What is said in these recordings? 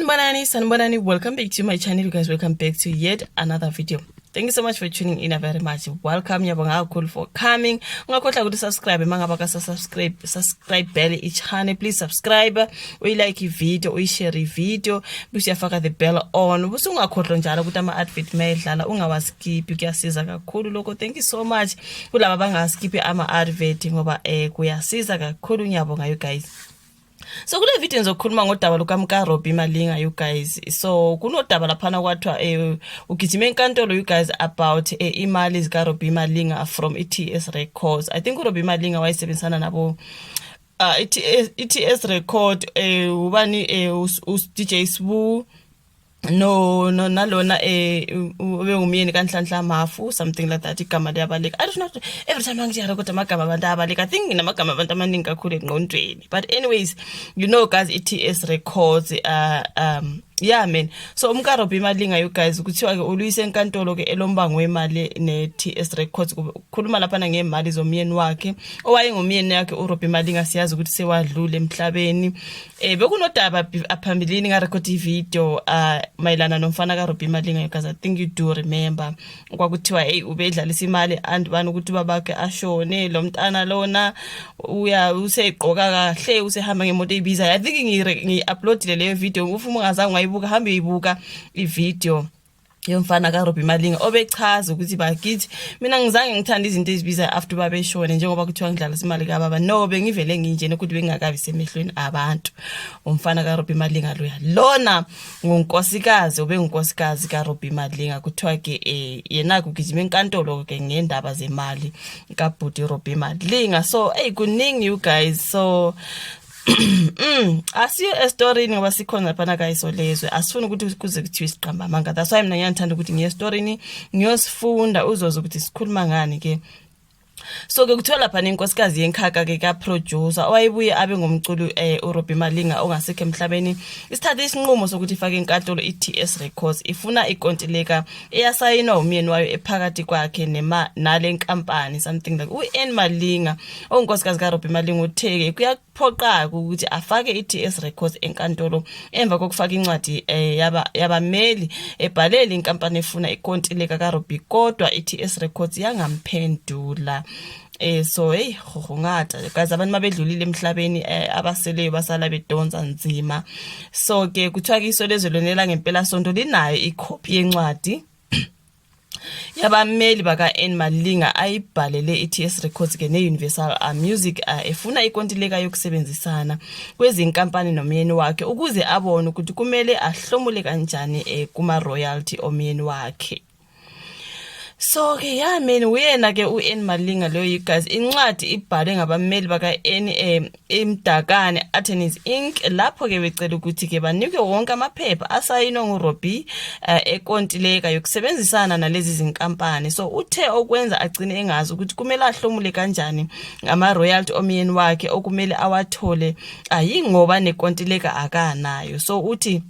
Sanibonani, sanibonani. Welcome back to my channel, you guys. Welcome back to yet another video. Thank you so much for tuning in very much. Welcome, ngiyabonga kakhulu for coming. Ungakhohlwa ukuthi subscribe mangabe ka subscribe, subscribe bell i-channel. Please subscribe, uyilike i-video, uyishare i-video, bese uyafaka the bell on. Bese ungakhohlwa njalo ukuthi ama-advert mayedlala ungawaskiphi, kuyasiza kakhulu lokho. Thank you so much kulaba abangaskiphi ama-advert ngoba kuyasiza kakhulu. Ngiyabonga, you guys. So kule video ngizokhuluma ngodaba lukamka Robbie Malinga, you guys. So kunodaba laphana kwathiwa ugijima enkantolo, you guys, about imali zika Robbie Malinga from iTS Records. I think uRobbie Malinga wayesebenzisana nabo iTS Record, ubani, DJ Sbu, no nalona ubengumyeni kaNhlanhla Mafu, something like that. Igama liyabaleka. I don't know, every time angithi kodwa amagama abantu ayabaleka. I think nginamagama abantu amaningi kakhulu engqondweni, but anyways, you know guys, iTS Records, yeah man. So umka Robbie Malinga, you guys, kuthiwa ke uluyise enkantolo ke elombango wemali ne-TS Records. Kukhuluma lapha ngemali zomyeni wakhe, owayengumyeni yakhe uRobbie Malinga. Siyazi ukuthi sewadlula emhlabeni. Bekunodaba phambilini nga record video mayelana nomfana kaRobbie Malinga, you guys. I think you do remember, kwakuthiwa hey, ubedlalisa imali and bani ukuthi babakhe ashone lo mntana lona, uya usegqoka kahle, usehamba ngemoto eyibizayo. I think ngiyi-uploadile leyo video. Ufuma ungazange wayibuka, hamba uyibuka ivideo yomfana kaRobbie Malinga obechaza ukuthi bakithi mina ngizange ngithanda izinto ezibizayo after babeshone, njengoba kuthiwa ngidlala imali kababa. No, bengivele nginje nokuthi bengingakabi semehlweni abantu. Umfana kaRobbie Malinga loya, lona ngunkosikazi, obengunkosikazi kaRobbie Malinga. Kuthiwa ke yena kugijima enkantolo ke ngendaba zemali kaBhuti Robbie Malinga. So hey, kuningi, you guys. So asiyo estorini ngoba sikhona laphana kayisolezwe, asifuni ukuthi kuze kuthiwe siqamba amanga. That's why mina ngiyathanda ukuthi ngiye estorini ngiyosifunda, uzoze ukuthi sikhuluma ngani ke. So ke kuthiwa lapha nenkosikazi yenkhaka ke ka-producer owayebuye abe ngumculi uRobbie Malinga ongasekho emhlabeni isithathe isinqumo sokuthi ifake inkantolo i-TS Records, ifuna ikontileka eyasayinwa umyeni wayo ephakathi kwakhe nema nale nkampani, something like. U-N Malinga, ongunkosikazi kaRobbie Malinga, uthe-ke kuyaphoqa ukuthi afake i-TS Records enkantolo emva kokufaka incwadi yaba yabameli ebhalele inkampani efuna ikontileka kaRobbie, kodwa i-TS Records yangamphendula. So hey, ngata guys, abantu mabedlulile emhlabeni, abaseleyo basala bedonsa nzima. So ke kuthiwa ke Isolezwe lonela ngempela sonto linayo ikhophi yencwadi yabameli baka-N Malinga ayibhalele i-TS Records ke ne-Universal Music, efuna ikontileka yokusebenzisana kwezinkampani nomyeni wakhe ukuze abone ukuthi kumele ahlomule kanjani kuma-royalty omyeni wakhe. So ke yeah man, uyena ke u-N Malinga leyo, you guys. Incwadi ibhalwe ngabameli baka-N, Imdakane Attorneys Inc, lapho ke becela ukuthi ke banikwe wonke amaphepha asayinwa nguRobbie ekontileka yokusebenzisana nalezi zinkampani. So uthe okwenza agcine engazi ukuthi kumele ahlomule kanjani ngama royalty omyeni wakhe okumele awathole ayingoba nekontileka akanayo. So uthi,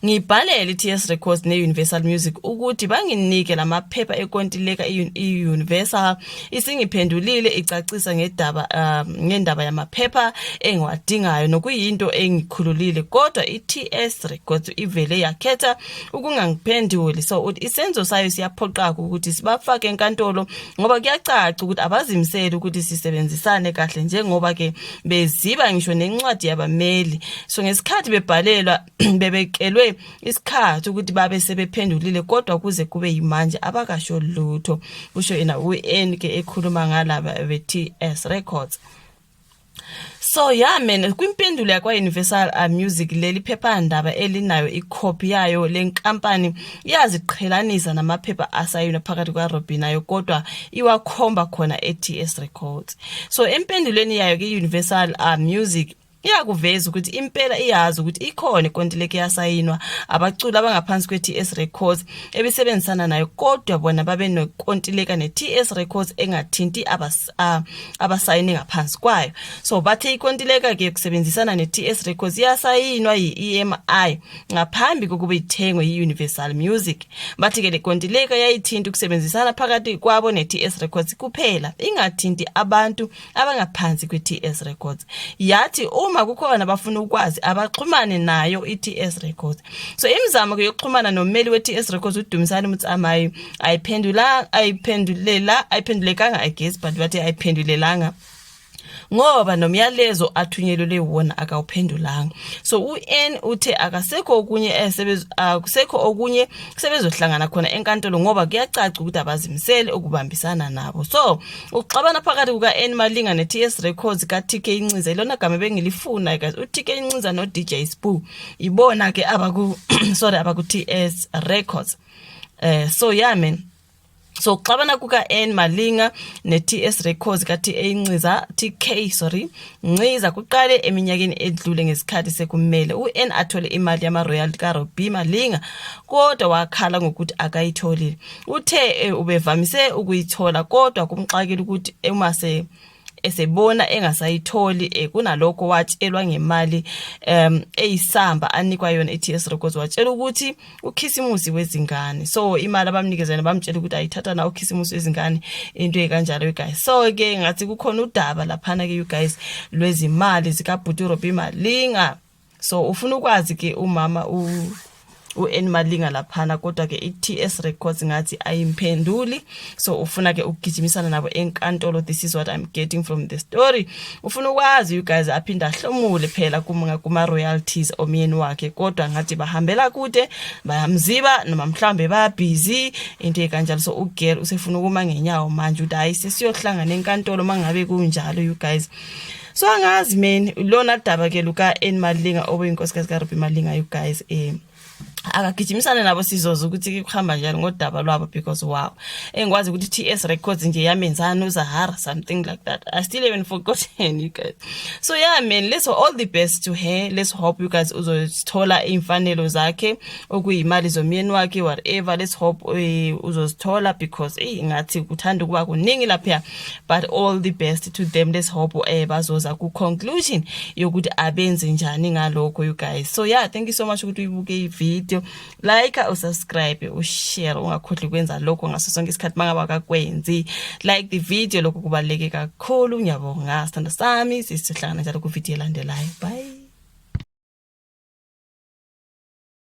"Ngibhalele i-TS Records ne-Universal Music ukuthi banginike lamaphepha ekontileka. I-Universal isingiphendulile icacisa ngedaba ngendaba yamaphepha engiwadingayo, nokuyinto engikhululile, kodwa i-TS Records ivele yakhetha ukungangiphenduli." So uthi isenzo sayo siyaphoqa ukuthi sibafake enkantolo ngoba kuyacaca ukuthi abazimisele ukuthi sisebenzisane kahle, njengoba ke beziba ngisho nencwadi yabameli. So ngesikhathi bebhalelwa bebekelwe isikhathi ukuthi babe sebephendulile, kodwa kuze kube yimanje abakasho lutho, kusho yena u-N ke ekhuluma ngalaba be-TS Records. So yeah man, kwimpendulo yakwa-Universal Music, leli phephandaba elinayo ikhophi yayo, lenkampani iyaziqhelanisa namaphepha asayinwa phakathi kwaRobbie nayo, kodwa iwakhomba khona e-TS Records. So empendulweni yayo ke-Universal Music iyakuveza ukuthi impela iyazi ukuthi ikhona ikontileka eyasayinwa abaculi abangaphansi kwe-TS Records ebisebenzisana nayo, kodwa bona babe nekontileka ne-TS Records engathinti abasayini ngaphansi kwayo. So bathe ikontileka ke yokusebenzisana ne-TS Records iyasayinwa yi-EMI ngaphambi kokuba ithengwe yi-Universal Music. Bathi ke le kontileka yayithinta ukusebenzisana phakathi kwabo ne-TS Records kuphela, ingathinti abantu abangaphansi kwe-TS Records. Yathi uma uma kukhona abafuna ukwazi abaxhumane nayo i-TS Records. So imizamo ke yokuxhumana nommeli we-TS Records uDumisani Mutsamayi ayiphendula ayiphendulela ayiphendulekanga, I guess, but bathi ayiphendulelanga ngoba nomyalezo athunyelelwe wona akawuphendulanga. So u-N uthe akasekho okunye akusekho okunye sebezohlangana khona enkantolo ngoba kuyacaca ukuthi abazimisele ukubambisana nabo. So ukuxabana phakathi kuka-N Malinga ne-TS Records ka-TK Nciza, ilona gama bengilifuna guys, u-TK Nciza no-DJ Sbu ibona ke abaku sorry abaku-TS Records. So yeah man, so ukuxabana kuka-N Malinga ne-TS Records ka-TA Nciza, TK sorry, Nciza kuqale eminyakeni edlule ngesikhathi sekumele u-N athole imali yama-royalty kaRobbie Malinga, kodwa wakhala ngokuthi akayitholile. Uthe ubevamise ukuyithola kodwa kumxakile ukuthi uma se esebona engasayitholi, kunalokho watshelwa ngemali eyisamba anikwa yona i-TS Records, watshela ukuthi ukhisimusi wezingane. So imali abamnikeza yona bamtshela ukuthi ayithatha na ukhisimusi wezingane, into ekanjalo guys. So ke ngathi kukhona udaba laphana ke you guys lwezimali zikabhuti Robbie Malinga. So ufuna ukwazi ke umama u-N Malinga laphana, kodwa ke i-TS Records ngathi ayimphenduli. So ufuna ke ukugijimisana nabo enkantolo. This is what I'm getting from the story. Ufuna ukwazi you guys, aphinda ahlomule phela kuma royalties omyeni wakhe, kodwa ngathi bahambela kude, bayamziba noma mhlambe bayabhizi, into ekanjalo. So ugirl usefuna ukuma ngenyawo manje ukuthi hayi, sesiyohlangana enkantolo mangabe kunjalo you guys. So angazi man, lona daba ke luka N Malinga obeyinkosikazi kaRobbie Malinga you guys, akagijimisane nabo, sizoza ukuthi kuhamba njani ngodaba lwabo, because wow, engikwazi ukuthi TS Records nje yamenzani uZahara, something like that. I still haven't forgotten you guys. So yeah man, let's all the best to her. Let's hope you guys uzozithola imfanelo zakhe okuyimali zomyeni wakhe, whatever. Let's hope uzozithola because ngathi kuthanda ukuba kuningi lapha, but all the best to them. Let's hope bazoza ku conclusion yokuthi abenze njani ngalokho you guys. So yeah, thank you so much ukuthi uyibuke i-video. Like, usubscribe, ushare, ungakhohlwa ukwenza lokho ngaso sonke isikhathi mangabe akakwenzi. Like the video, lokho kubaluleke kakhulu. Ngiyabonga sithando sami, sisihlangana njalo ku video elandelayo. Bye.